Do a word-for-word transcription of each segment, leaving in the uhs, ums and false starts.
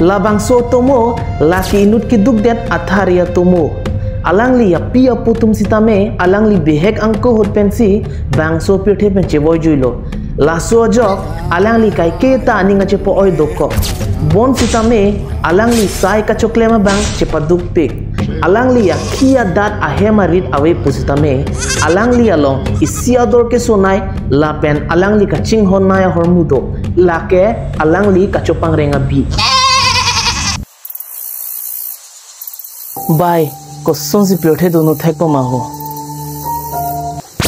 Labangso atomo, lake inut keduk det athari atomo. Alangli api apo atum sitame, alangli bihek angko ahut pensi, bangso pirthe pen chevoi juilo. Laso ajok, alangli kaike ta aning achepo-oi dokok. Bonsitame, alangli sai kachoklem abang chepadukpik. Alangli akhi adat ahem arit ave pusitame, alangli along isi ador kesonei lapen alangli kachinghonnei ahormu do, lake alangli kachopangreng abi. Bai, kosonsi pirthe dunu thekpo ma ho.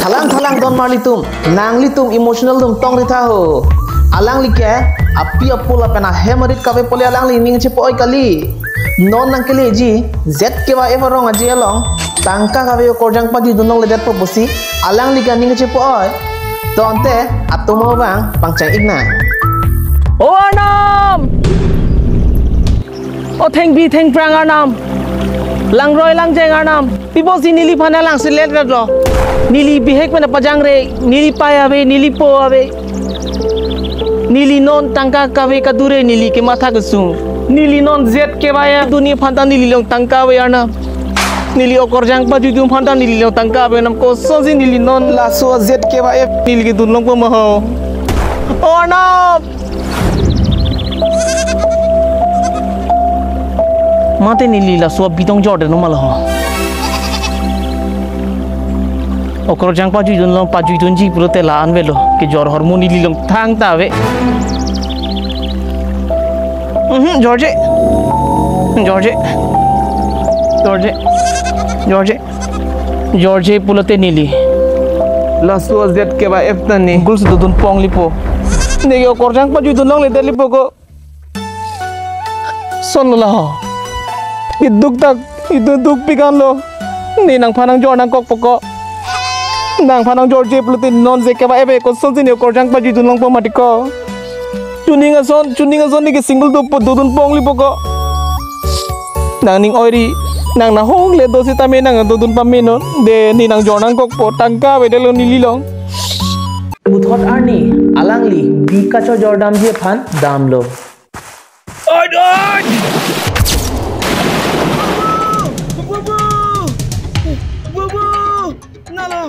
Thalang thalang don marlitum, nanglitum emotional atum tongri tha ho. Alangli ke api apo lapen ahem arit kave pule alangli ning chepo-oi kali. Non nangkeleji, Z K Y F arong aje along tangka kave okorjang pajui dun longledetpo pusi alangli ke ning chepo-oi. To ante atomo abang pangchang-ik nang. O Arnam! O thengpi thengphrang Arnam, langroi langjeng Arnam, pi apotsi neliphan langselet rat lo? Neli bihek pen pajangre, neli pai ave, neli po ave. Neli non tangka kave kadure, neli kematha kesung. Neli non Z K Y F dunji aphan ta neli along tangka ave Arnam. Neli okorjang pajui dun aphan ta neli along tangka ave Arnam, kosonsi neli non laso Z K Y F neli kedun longpo ma ho. O Arnam! Mate neli laso abi tong jor det no ma lo ho. Okorjang pajui dun lo, pajui dunji pulote la-an avelo. Kejor ahormu neli along thangta ave. Mhm, jorje. Jorje. Jorje. Jorje. Jorje pulote neli laso Z K Y F ta ne gul si dodun pong lipo. Neke okorjang pajui dun longle det lipo ko. Son lo la ho. Iduk tak, iduk duk pikan lo. Ne nangphan nangjor nangkokpo ko. Nangphan nangjorje pulote non Z K Y F kosonsi ne okorjang pajui dun longpo mati ko. Chuning ason, chuning ason neke single dopo dodun pong lipo ko. Nangning oiri, nang nahong le do sitame nang dodun pame non. De ne nangjor nangkokpo, tangka avedetlo neli along. Puthot arni, alangli bi kachojor damji aphan damlo. Oi, oi! Bubu! Bubu! Bubu! Nalo!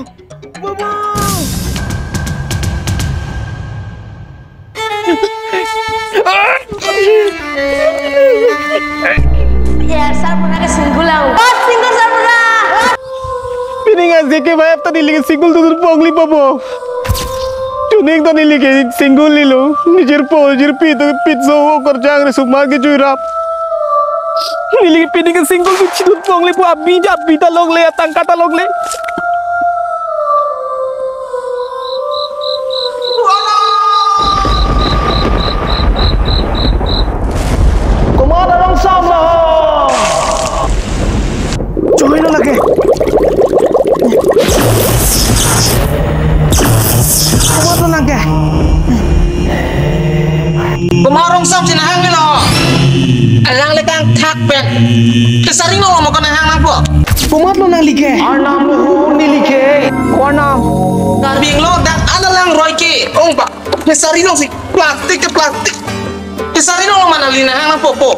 Bubu! Ya, Sarpona ke single lang. What? Single Sarpona? Pining a Z K Y F ta neli ke single dodun pong lipo bo. Chuning ta neli ke single lilo. Nijirpo, jirpi to pitso okorjang re sukma ke chuirap. Neli ke pining ke single bi chidun pong lipo, abi ja abi ta longle, atangka ta longle. Komat arong sam lo. Choi lo lake. Komat lo lake. Komat arong sam si nahang lo. Alang le kangthak pen. Kesari lo mo ko nahang nangpo. Komat lo nangli ke? Arnam lo neli ke. Arnam. Karbi Anglong dak ada langroi ke. Ong pa. Kesari lo si plastik ke plastik. Kesari lo mana neli nahang nangpo po.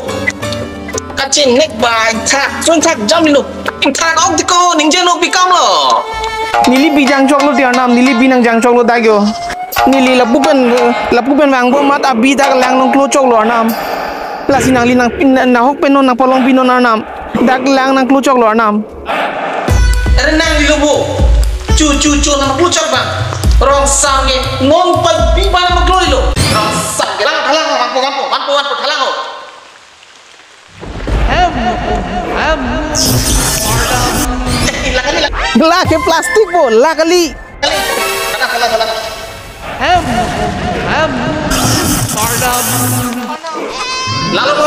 Kachin nek ba thak, sun thak jam lo. Thak ok diko ningje nok bikam lo. Neli bi jangchok lo ti Arnam, neli bi nangjangchok lo dak yo. Neli lapu pen, lapu pen vangpo amat abi dak lang nangklochok lo Arnam. Lasi nangli nangpi, nahok pen non nangpalong pi non Arnam. Dak lang nangklochok lo Arnam. Ere nangli lo bo. Chu chu chu nangklochok bang. Rong sam ke non pa bi pa nangklo lo. Rong sam ke lang thalang vanpo vanpo vanpo vanpo thalang ho. Hem, hem. Lake plastik bo, lake li. Hem, hem. Lalo bo.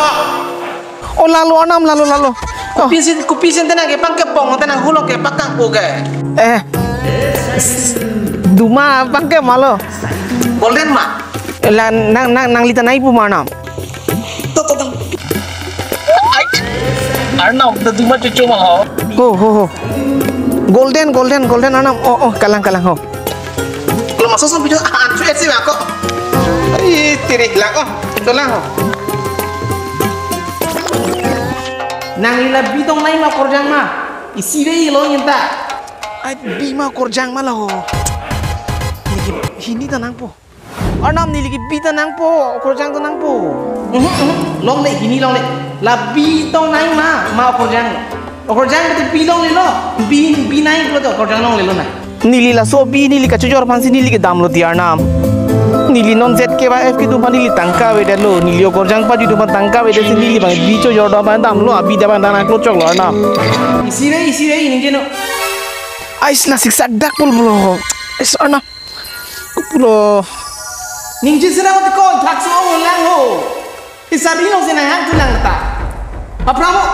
Oh, lalo Arnam, lalo, lalo. Oh. Kopi si, kopi si tena ke pangke pong, tena hulok ke pakang po ke. Eh. Duma pangke malo. Golden ma. La nang, nang, nangli ta nai pu ma Arnam. To, to, to. Ai. Arnam, to duma cucu ma ho. Ho, ho, ho. Golden, golden, golden Arnam. Oh, oh, kalang, kalang ho. Kalau masuk sampai itu, ah, antu esi bako. Ai, tiri lang ko. Itu lang ko. Nangli la bi tong nai ma okorjang ma? Isi ve-i lo nginta. Ai, bi ma okorjang ma la ho. Neli ke hini ta nangpo. Arnam, neli ke bi ta nangpo, okorjang ta nangpo. Mhm, mhm. Longle, hini longle. La bi tong nai ma, ma okorjang. Okorjang mate bi longlelo. Bi, bi nai pulote okorjang longlelo nai. Neli laso bi neli kachojor aphansi neli ke damlo ti Arnam. Neli non Z K Y F kedun aphan neli tangka avedetlo. Neli okorjang pajutun aphan tangka avedetsi neli abang bi chojor dam aphan damlo, abi ta abang danak lo choklo Arnam. Isi ve-i, isi ve-i, ningje non. Ais, la siksak dak pul pulo. Ais, Arnam. Kopulo. Ningje sera mati ko, thakso ong lang ho. Phisari alongsi nanghang thu lang ta. Aphrang mo.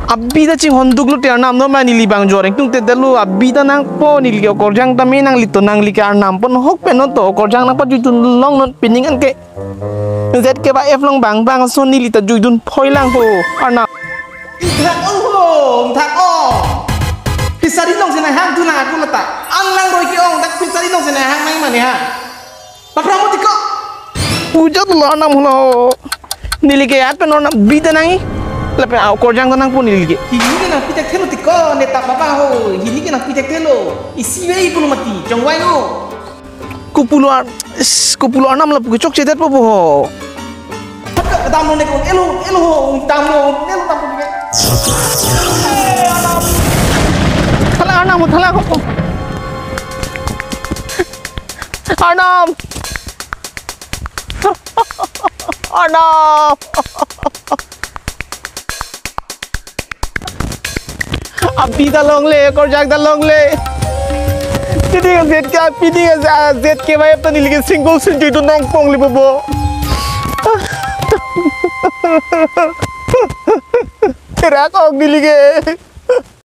Abi ta chinghon duklo ti Arnam, non ma neli abang joreng tungte detlo, abi ta nangpo, neli ke okorjang tame nanglitum, nangli ke Arnam pon hok pen non to, okorjang nangpajutun long non pining an ke. Z K Y F along bang bang ason neli ta jutun phoi lang ho, Arnam. Ingthak ong ho, ingthak ong. Phisari alongsi nanghang thu lang ako lata. An langroi ke-ong, dak phisari alongsi nanghang nai mane ha. Papramo tiko. Pujat lo Arnam hula ho. Neli ke at pen Arnam bi ta nangji. Lapen a okorjang ta nangpo neli ke. Hini ke nangpi thekthelo tiko, ne ta papa ho. Hini ke nangpi thekthelo. Isi ve-i pulo mati, chongvai ho. Kopulo Ar-, is, kopulo Arnam lapu ke chokchedetpo ho. Damlo ne ko, elo, elo ho, damlo, elo damlo ke. Thala Arnam, thala ho. Arnam! Arnam! Abi ta longle, okorjang ta longle. Tini ke Z K, tini ke Z K Y F ta neli ke single sinjui tu nongpong li bobo. Terak ong neli ke.